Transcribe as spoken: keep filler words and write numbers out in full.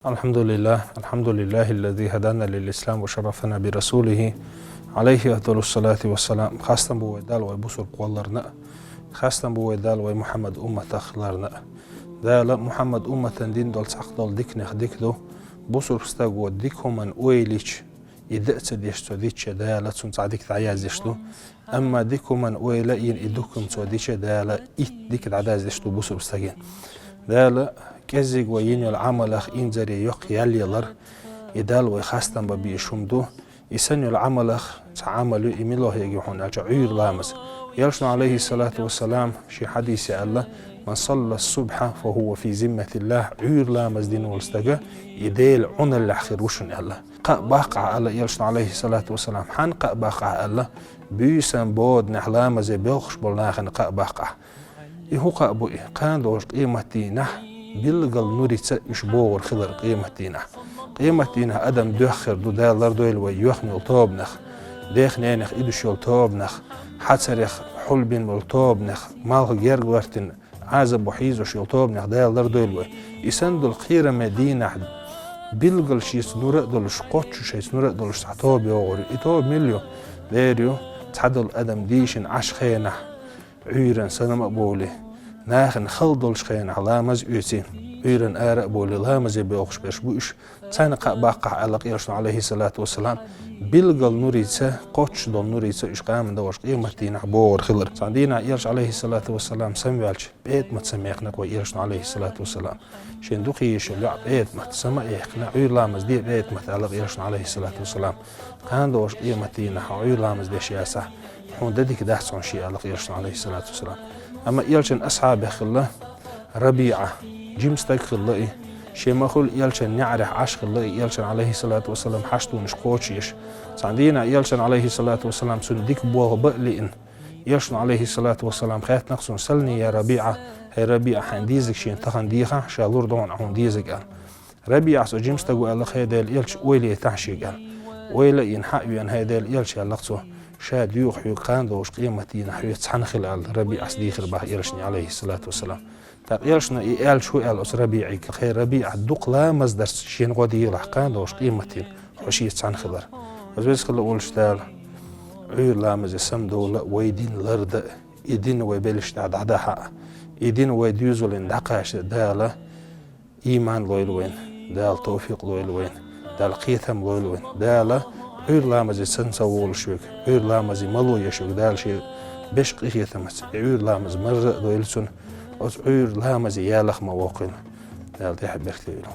الحمد لله، الحمد لله الذي هدانا للإسلام وشرفنا برسوله، عليه أفضل الصلاة والسلام. Хастам бу вай Дала вай бусург кхолларна, хастам бу вай Дала вай Мухаммад умматах ларна. Дала Мухаммад умматан дин дол цхьакх дол дикнех дик ду, бусург стаг во дик хуман ойлич, и да ца деш цо дича Дала цун цхьа дик дӀаяздеш ду. Амма дик хуман ойла ин и дукхум цо дича Дала ит дик дӀадаздеш ду бусург стагин. Дала кӀеззиг ва йин йол Ӏамалах инзаре йокх ял ялар, и Дала вай хастам ба бе шум ду. И сан йол Ӏамалах цхьа Ӏамал ю, и милох яги хьун алча Ӏуйр ламаз. Елшну алейхи салату вассалам ши хадисе алла: «من صلى الصبح فهو في ذمة الله». Ӏуйр ламаз дин вол стага, и Дел Ӏуналлах хир вушун алла. Кхаъ баккъа алла Елшну алейхи салату вассалам. Хьан кхаъ баккъа алла? Буьйсан боднах ламазе белхуш бол нахана кхаъ баккъа. И хӀу кхаъ бу и? Кхандолш къематдийнахь билгал нурица уьш богӀур хилар къематдийнахь. Къематдийнахь адам доьххир ду, Дала лардойла вай, йоьхна йол тобанах, дех-ненах идуш йол тобанах, хьацарех хьулбин йол тобанах, малх герг лартин, Ӏазабо хьийзош йол тобанех Дала лардойла вай. И сан дол кхераме дийнахь билгал шийца нура а долуш, кхоччуш шайца нура а долуш цхьа тоба йогӀур ю. И тоба мил ю? Дер ю, цхьадолу адам дийшина Ӏаш хенахь, Ӏуьйран санна а бовлий, нахана хала долчу хенахь ламаз а оьций, Ӏуьйран ара а бовлий, ламазе боьлхуш берш бу уьш. Царна кхаъ баккхахь аьлла Элчано, алейхиссалату вассалам, билггал нурица, кхоччуш долу нурица уьш къаман догӀуш къематдийнахь богӀур хилар. Цхьана дийнахь Элча, алейхиссалату вассалам, самаваьлча, ПетӀамат самаехнакх вай Элчано, алейхиссалату вассалам. Шен дукха йийшал йоӀ ПетӀамат сама а яьккхина, Ӏуьйра ламаз де, ПетӀамат, аьлла Элчано, алейхиссалату вассалам. Кхана догӀуш къематдийнахь хьо Ӏуьйра ламаз деш яцахь, хьуна дан дика дац хьуна шен, аьлла Элчано, алейхиссалату вассалам. Амма Элчан асхьабех хилла РабиӀа, жима стаг хилла и. Шен ма хуьлу Элчан неӀарехь Ӏаш хилла и, Элчан, алейхиссалату вассалам, хьаштонаш кхочуш. Цхьана дийнахь Элчан, алейхиссалату вассалам, цунна дика болх бан а лиъна, Элчано, алейхиссалату вассалам, хаьттина цунна: «Сални, я РабиӀа, хӀей РабиӀа, хьайн дезаг шена тахана дехахь, ша лур ду хьуна хьуна дезаг», аьлла. РабиӀас оцу жима стага аьлла: «ХӀей Делан Элча, ойла етахь шега», аьлла. Ойла а йина, хьа а веана, хӀей Делан Элча, аьлла цо, ша доьху хьоьга кхана догӀуш къематдийнахь хьоьца цхьаьна хила, аьлла, РабиӀас дийхира боху Элчане, алейхиссалату вассалам. ТӀаккха Элчано и аьлча хӀун аьлла оцу РабиӀига: «ХӀей РабиӀа, дукха ламаз дарца шена гӀо делахь кхана догӀуш къематдийнахь хьо шеца цхьаьна хилар». Оцу веза хилла волчу Дала Ӏуьйра ламазе самадовла а, вай дин ларда а, и дин вай беллаш тӀехь дӀадахьа а, и дин вай доьзална дӀакхача а Дала иман лойла вайна, Дала товфикъ лойла вайна, Дала кхетам лойла вайна. Дала Ӏуьйра ламазе санна ца волуш верг, Ӏуьйра ламазе мало еш верг Дала шен беш къинхетамца и Ӏуьйра ламаз марза а дойла цунна, оцу Ӏуьйра ламазе ялах ма воккхийла. Дала тӀехь беркате войла.